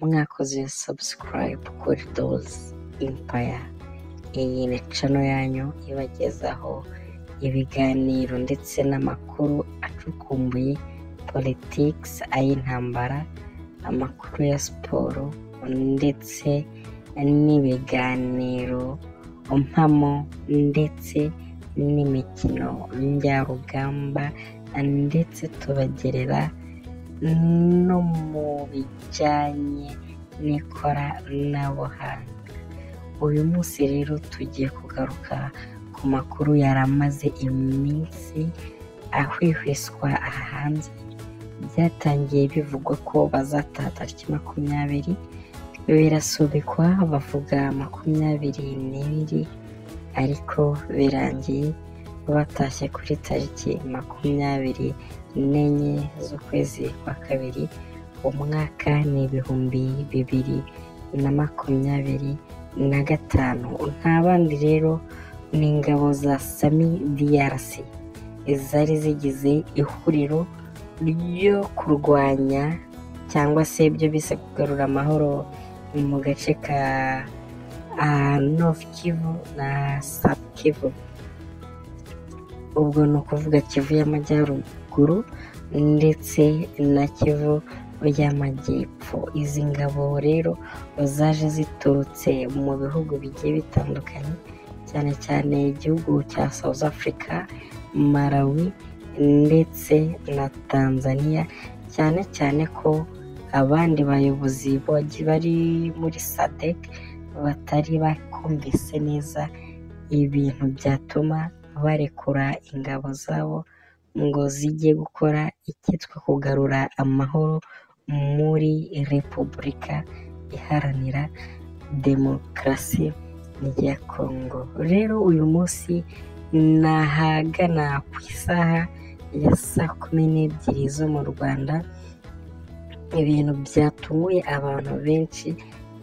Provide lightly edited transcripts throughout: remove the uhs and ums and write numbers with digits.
Mwakoze subscribe kuri Dozi Empire. Iyi ni channel yanyu ibagezaho ibiganiro ndetse n'amakuru acukumbuye, politics, ay'intambara, amakuru ya siporo ndetse n'ibiganiro mpamo ndetse n'imikino njyarugamba, ndetse tubagerera no mu bijyanye n'ikoranabuhanga. Uyu munsi rero tugiye kugaruka ku makuru yari amaze iminsi ahwihwiswa aha hanze. Byatangiye bivugwa ko bazataha tariki 20, birasubikwa bavuga 22, ariko birangiye batashye kuri tariki 24 z'ukwezi kwa kabiri, umwaka ni 2025. Nta bandi rero ni ingabo za SAMIDRC zari zigize ihuriro ryo kurwanya cyangwa se ibyo bise kugarura amahoro mu gace ka North Kivu na South Kivu. Ubwo ni ukuvuga Kivu y'Amajyaruguru ndetse na Kivu y'Amajyepfo. Izi ngabo rero zaje ziturutse mu bihugu bigiye bitandukanye, cyane cyane igihugu cya South Africa, Malawi ndetse na Tanzania, cyane cyane ko abandi bayobozi bari muri SADC batari bakumvise neza ibintu byatuma barekura ingabo zabo ngo zijye gukora icyitwa kugarura amahoro muri Repubulika Iharanira Demokarasi ya Kongo. Rero uyu munsi ni ahagana ku isaha ya saa 12 zo mu Rwanda, ibintu byatunguye abantu benshi,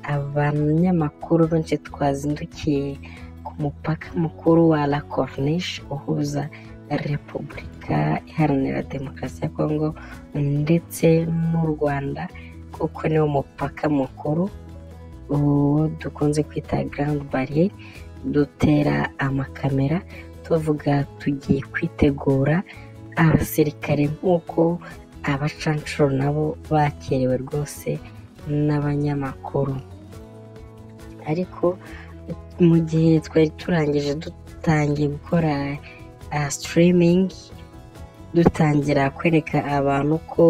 abanyamakuru benshi twazindukiye ku mupaka mukuru wa La Corniche uhuza Repubulika Iharanira Demokarasi ya Kongo ndetse n'u Rwanda, kuko niwo mupaka mukuru uwo dukunze kwita Grand Barrier. Dutera amakamera tuvuga tugiye kwitegura abasirikare nk'uko abacancuro nabo bakerewe rwose n'abanyamakuru. Ariko mu gihe twari turangije dutangiye gukora streaming, dutangira kwereka abantu ko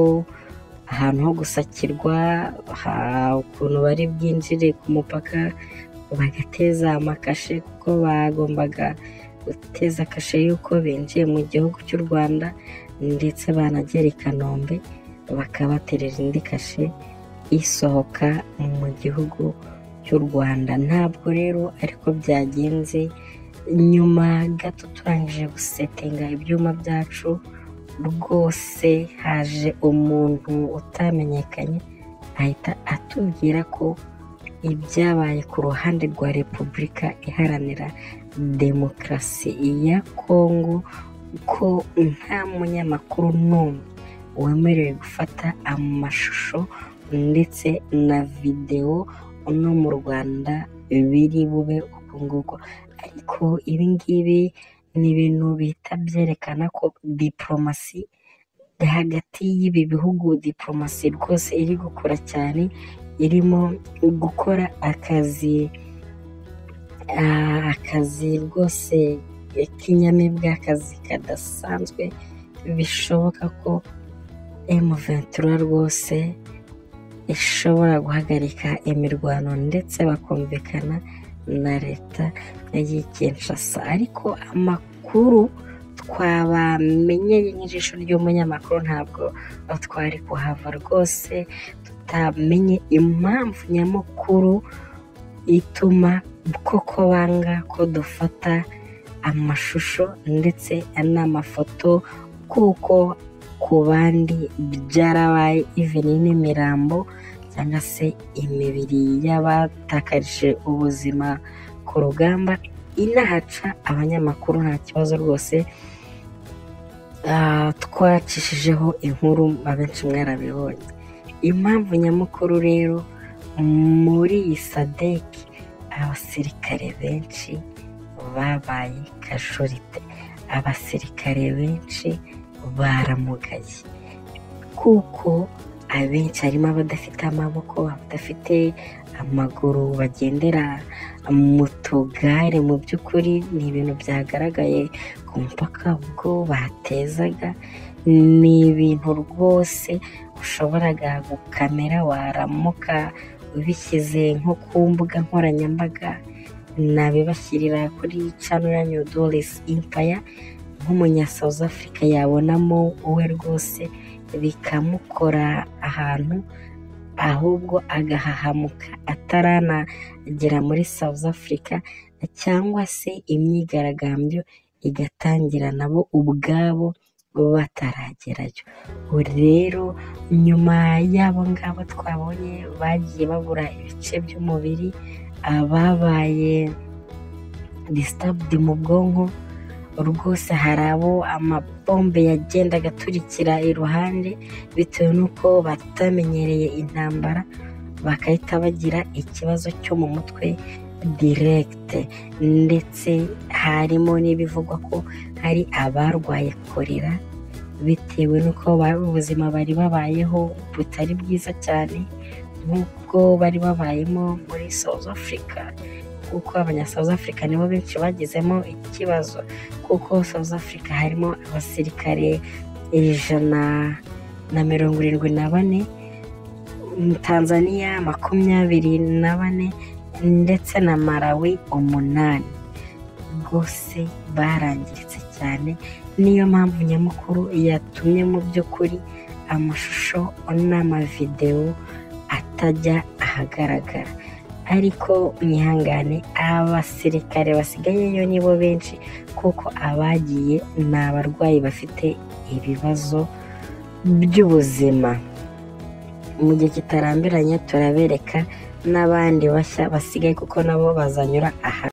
ahantu ho gusakirwa, ukuntu bari bwinjire ku mupaka bagateza amakashe, kuko bagombaga guteza kashe y'uko binjiye mu gihugu cy'u Rwanda, ndetse banagera i Kanombe bakabaterera indi kashe isohoka mu gihugu cy'u Rwanda. Ntabwo rero ariko byagenze. Nyuma gato turangije gusetinga ibyuma byacu, rwose haje umuntu utamenyekanye ahita atubwira ko ibyabaye ku ruhande rwa Repubulika Iharanira Demokarasi ya Kongo, ko nta munyamakuru n'umwe wemerewe gufata amashusho ndetse na videwo no mu Rwanda biri bube uko nguko. Ariko ibi ngibi ni ibintu bihita byerekana ko diporomasi hagati y'ibi bihugu, diporomasi rwose iri gukora cyane, irimo gukora akazi rwose k'inyamibwa, akazi kadasanzwe. Bishoboka ko M23 rwose ishobora guhagarika imirwano ndetse bakumvikana na leta y'i Kinshasa. Ariko amakuru twabamenyeye nk'ijisho ry'umunyamakuru, ntabwo twari kuhava rwose tutamenye impamvu nyamukuru ituma koko banga ko dufata amashusho ndetse n'amafoto, kuko ku bandi byarabaye, even n'imirambo cyangwa se imibiri y'abatakarije ubuzima ku rugamba inahaca abanyamakuru nta kibazo rwose. Twacishijeho inkuru abenshi mwarabibonye. Impamvu nyamukuru rero Muri iyi SADC abasirikare benshi babaye kajorite, abasirikare benshi baramugaye, kuko abenshi harimo abadafite amaboko, abadafite amaguru, bagendera mu tugare. Mu by'ukuri ni ibintu byagaragaye ku mupaka ubwo batezaga, ni ibintu rwose ushoboraga gukamera waramuka ubishyize nko ku mbuga nkoranyambaga, nabibashyirira kuri channel yanyu Doris Empire, nk'umunya South Africa yabonamo uwe rwose bikamukora ahantu, ahubwo agahahamuka ataranagera muri South Africa, cyangwa se imyigaragambyo igatangira nabo ubwabo bataragerayo. Rero nyuma y'abo ngabo twabonye bagiye babura ibice by'umubiri, ababaye disturbed mu bwonko rwose, hari abo amabombe yagendaga aturikira iruhande bitewe n'uko batamenyereye intambara, bagahita bagira ikibazo cyo mu mutwe direct. Ndetse harimo n'ibivugwa ko hari abarwaye korera bitewe n'uko ubuzima bari babayeho butari bwiza cyane nk'ubwo bari babayemo muri South Africa, kuko abanya South Africa nibo benshi bagizemo ikibazo, kuko South Africa harimo abasirikare 174, Tanzania 24 ndetse na Malawi 8. Rwose barangiritse cyane, niyo mpamvu nyamukuru yatumye mu by'ukuri amashusho n'amavidewo atajya ahagaragara. Ariko mwihangane, abasirikare basigayeyo nibo benshi, kuko abagiye ni abarwayi bafite ibibazo by'ubuzima. Mu gihe kitarambiranye turabereka n'abandi bashya basigaye, kuko nabo bazanyura aha.